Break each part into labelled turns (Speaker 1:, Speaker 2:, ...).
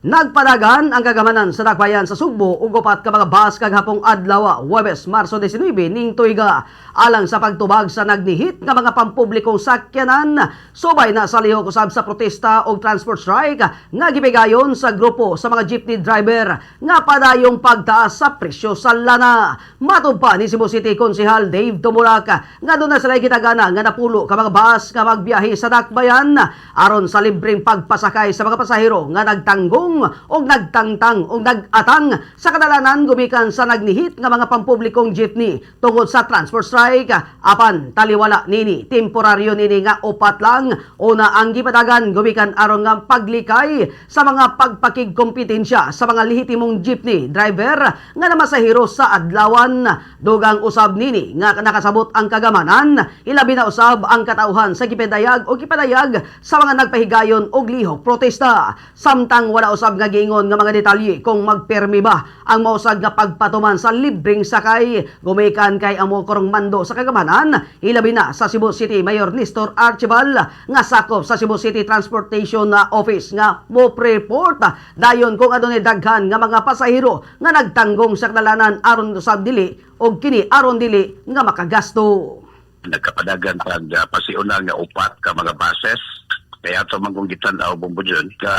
Speaker 1: Nagpadagan ang kagamanan sa Dakbayan sa Sugbo ug upat ka mga bus kagahapong adlaw, Huwebes, Marso 19 ning tuiga, alang sa pagtubag sa nagnihit nga mga pampublikong sakyanan, subay na sa lihok usab sa protesta og transport strike nga gipigayon sa grupo sa mga jeepney driver nga padayong pagtaas sa presyo sa lana. Matod pa ni Cebu City Konsehal Dave Tumulak nga duna sila gitagana nga 10 ka mga bus nga magbiyahe sa Dakbayan aron sa libreng pagpasakay sa mga pasahero nga nagtanggong og nagtangtang og nag-atang sa kadalanan gumikan sa nagnihit nga mga pampublikong jeepney tungod sa transport strike. Apan taliwala nini, temporaryo nini nga upat lang una ang gipadagan gumikan aron nga paglikay sa mga pagpakigkompetensya sa mga lehitimong jeepney driver nga namasahero sa adlawan. Dugang usab nini nga nakasabot ang kagamanan, ilabi na usab ang katawhan sa gipadayag o gipadayag sa mga nagpahigayon og lihok protesta, samtang wala usab nga giingon nga mga detalye kung magpermi ba ang mausag nga pagpatuman sa libreng sakay, gumikan kay amo karong mando sa kagamanan, ilabi na sa Cebu City Mayor Nestor Archival nga sakop sa Cebu City Transportation Office nga mo report dayon kung adunay daghan nga mga pasahero nga nagtanggong sa kadalanan aron usab dili og kini aron dili nga makagasto.
Speaker 2: Nagkapadagan pag pasiuna nga upat ka mga buses kaya ato man kung gitan-aw, Bombo Jun, ka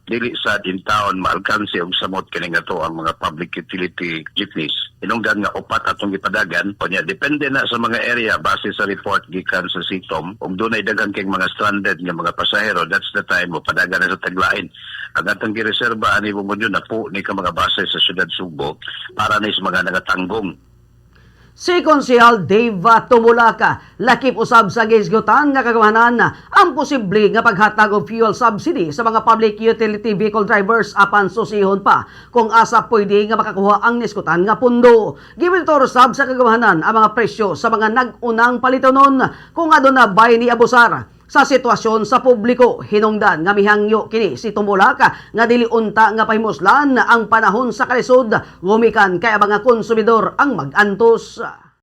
Speaker 2: dili sa in town maalkanse og samot kini nga to ang mga public utility jeepneys. Hinungdan nga upat atong gipadagan unya depende na sa mga area base sa report gikan sa CITOM. Ug dunay daghan kay mga stranded nga mga pasahero, that's the time mo padagan na sa taglain. Ang atong gireserba ani, Bombo Jun, napo ni ka mga buses sa syudad Sugbo para ni sa mga nagatanggong.
Speaker 1: Si Konsehal Dave Tumulak, lakip usab sa gisgutan nga kagamanan ang posible nga paghatag og fuel subsidy sa mga public utility vehicle drivers, apan susihon pa kung asa pwede nga makakuha ang niskutan nga pundo. Gimonitor usab sa kagamanan ang mga presyo sa mga nag-unang palitonon kung aduna bay ni abusar sa sitwasyon sa publiko. Hinungdan nga mihangyo kini si Tumulak nga dili unta nga pahimuslan ang panahon sa kalisod gumikan kay ang mga konsumidor ang mag-antos.